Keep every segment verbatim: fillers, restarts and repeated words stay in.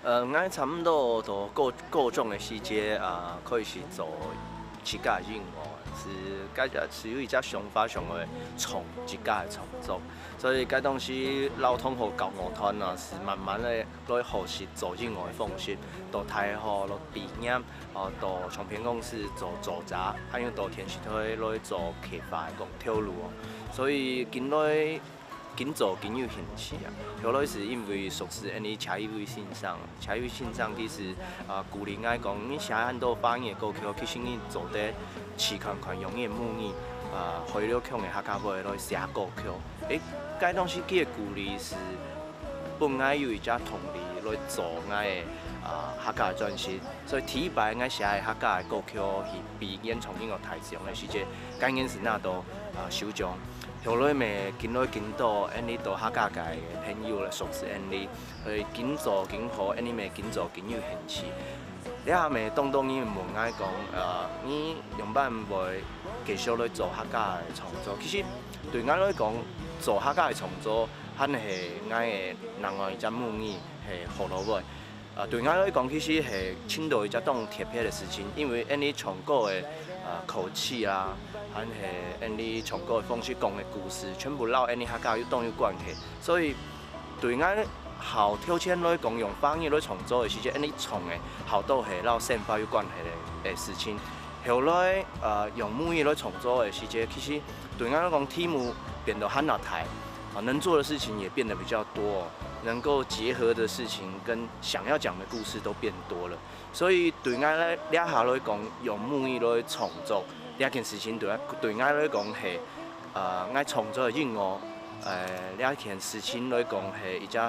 呃，𠊎差毋多到高高中个時節啊，開始做自家个音樂，係該隻係有一隻想法，想愛創自家个創作，所以該當時摎同學搞樂團啊，係慢慢个來學習做音樂个方式。到大學落畢業，哦，到唱片公司做助理，還有到電視台來做企劃个工頭路哦。所以緊來緊做緊有興趣啊。後來係因為熟識恁呢謝一位先生，謝一位先生佢係啊鼓勵𠊎講，你寫恁多華語个歌曲，其實你做得試看看用你个母語啊，海陸腔个客家話來寫歌曲。誒，該當時佢个鼓勵係分𠊎有一隻動力來做𠊎个啊客家个專輯。所以第一擺𠊎寫个客家个歌曲係被原創音樂大獎个時節，該年係拿到啊首獎。後來乜緊來緊多，恁呢到客家界个朋友來熟識恁呢，所以緊做緊好，恁呢乜緊做緊有興趣。這下乜當多人問𠊎講，呃，你仰般會繼續來做客家个創作？其實對𠊎來講，做客家个創作，還係𠊎个另外一隻母語係學老話。 啊，對𠊎來講，其實係盡到一隻當特別个事情，因為恁呢唱歌个啊口氣啊，還係恁呢唱歌个方式、講个故事，全部摎恁呢客家有當有關係。所以對𠊎好挑戰來講，用華語來創作个時節，恁呢唱个好多係摎生活有關係个个事情。後來呃用母語來創作个時節，其實對𠊎來講，題目變到還較大，啊，能做的事情也變得比較多。 能夠結合的事情跟想要講的故事都變多了。所以對𠊎來這下來講，用母語來創作這件事情對𠊎對𠊎來講係，呃，𠊎創作个音樂，呃，這件事情來講係一隻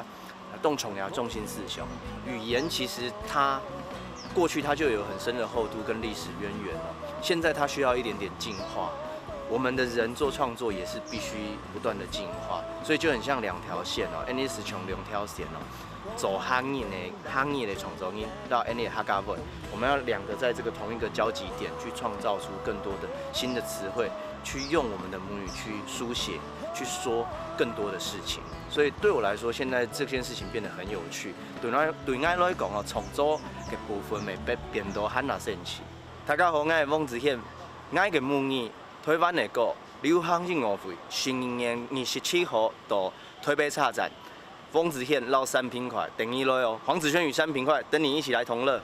當重要个中心思想。語言其實它過去它就有很深的厚度跟歷史淵源了，現在它需要一點點進化。我們的人做創作也是必須不斷的進化，所以就很像兩條線哦，恁呢係像兩條線哦。 做客語个客語个創作人，摎恁呢个客家話，我們要兩個在這個同一個交集點去創造出更多的新的詞彙，去用我們的母語去書寫、去說更多的事情。所以對我來說，現在這件事情變得很有趣。對𠊎對𠊎來講哦，創作个部分乜變變到還較神奇。大家好，𠊎係黃子賢，𠊎个母語，台灣个歌，流行音樂會，十二月二十七號到台北車站。 黃子賢摎三平快等你來哦，黃子軒與三平快等你一起來同樂。